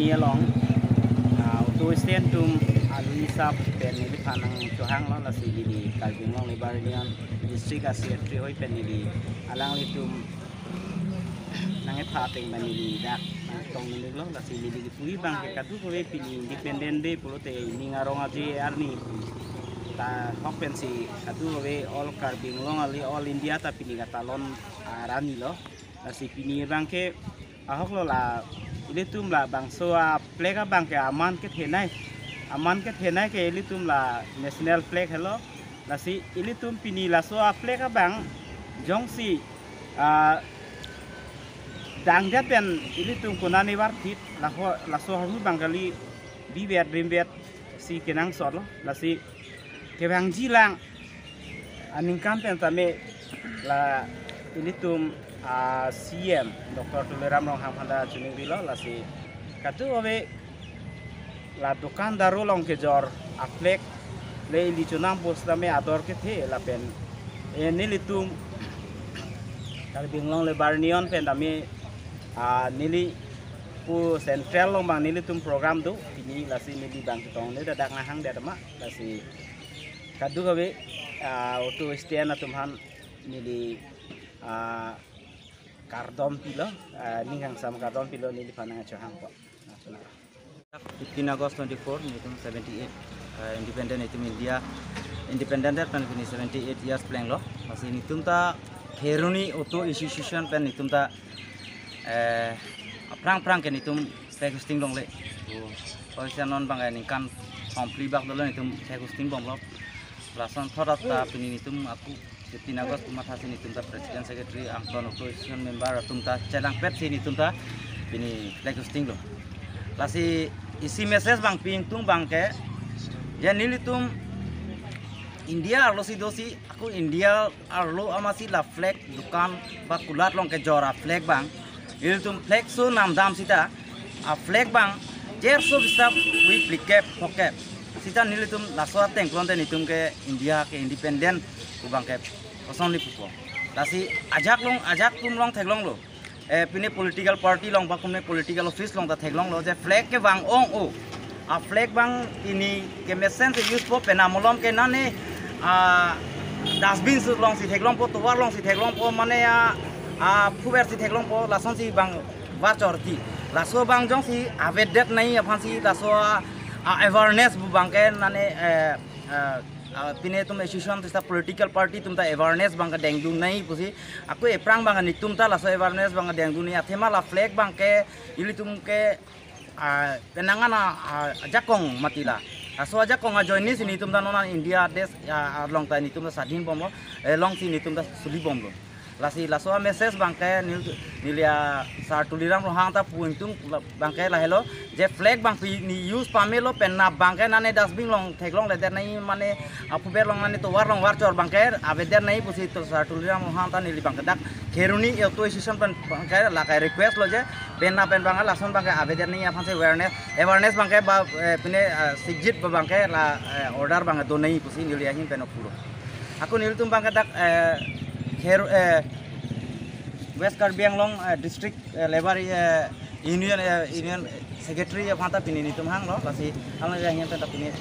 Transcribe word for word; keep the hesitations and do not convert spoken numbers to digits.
Along, ah, auto stand atum alui sap pen neliphan nangchohanglo, lasi neli Karbi Anglong Labour Union District a-Secretary ahoi pen neli alanglitum nangkepha ateng pen neli dak nangtong neli lo, lasi neli kipuji abang ke kadokave pini Independent Day pulote ning arong aje arni ta ahok pensi kadokave all Karbi Anglong kali all India ta pini katalon arni lo. Lasi pini abang ke ahok lo, la ilitum labangso a-flag abang ke aman kethenei, aman kethenei ke ilitum la national flag helo. Lasi ilitum pini laso a-flag abang jongsi, ah, dangdet pen ilitum konane varthit, laho, laso ahormu abang kali bivet rimvet si kenangsot lo. Lasi kevangjilang aningkan pen tame la ilitum a-C M Doctor Tuliram Ronghang aphan ta chiningrilo, lasi kadokave la dukan daru along kejor a-flag le ili chonam pusitame ador kethe lapen, eh, nelitum Karbi Anglong Labour Union pen tame, ah, neli pu central along abang nelitum program do pini, lasi neli abang ketong ne dadak nahangdet ma, lasi kadokave, ah, auto stand atum aphan neli, ah, kardom pilo, ah, ning kangsam kardom pilo neliphan nangchohangpo. Fifteen August twenty-four, netum seventy-eight, ah, independent, netum India independent pen pini seventy-eight years plenglo. Lasi netum ta Kheroni Auto Association pen netum ta, eh, aphrang aphrang ke netum flag hoisting longle. Koisa non abang ningkan thomphli bak dolo netum flag hoisting bomlo. Lason thot ta pini netum ako fifteen August pu mathasi netum ta President Secretary angton Auto Association member atum ta chelangpetsi netum ta pini flag hoisting lo. Lasi isi message abang pi ingtung abang ke, je nelitum India arlo si dosi, ako India arlo amatsi la flag dukan ba kulat along kejor a-flag abang, ilitum flag so namdam sita, a-flag abang jerso bisa wi phlikep phokep sita nelitum laso ateng klonte netum ke India ke independent pu abang ke kosonli pupo. Lasi ajak along, ajak atum along theklonglo, eh, pine political party along ba kumne political office along ta theklonglo je flag ke vang ong-o. A-flag abang pini kemesen si use po, penap malom ke nane, ah, dustbin si alongsi theklongpo, tovar alongsi theklongpo, mane a, aphuber si theklongpo, lasonsi abang varchor ti. Laso abang jongsi avedet nangji aphansi laso a, a-awareness pu abang ke nane, eh, eh, ah, pine atum association sita political party atum ta awareness abang ke dengdun nangji pusi. Ako ephrang abang netum ta laso awareness abang dengdun nangji. Athema la flag abang ke ilitum ke, ah, penang an a, ah, ajakong mati la. Laso ajakong ajoine si netum ta non India desh, ah, along ta netum ta swadhin bomlo, eh, alongsi netum ta suli bomlo. Lasi laso a-message abang ke neli, neli a-sir Tuliram Ronghang ta pu ingtung abang ke lahelo, je flag abang pini use pamelo, penap abang ke nane dustbin along theklongledet nangji, mane aphuber along nane tovar along varchor abang ke avedet nangji pusi to sir Tuliram Ronghang ta neli abang ke dak Kheroni Auto Association pen abang ke lake request lo je penap pen abang lason abang ke avedet nangji aphansi awareness, awareness abang ke ba, eh, pine, eh, sikjit ba abang ke la, eh, order abang ke do nangji pusi neli ahin pen pulo. Ako nelitum abang ke dak, eh, Kher-, eh, West Karbi Anglong, eh, District, eh, Labour, eh, Union, eh, Union Secretary aphan ta pini netum hanglo, lasi alang ahin pen ta pini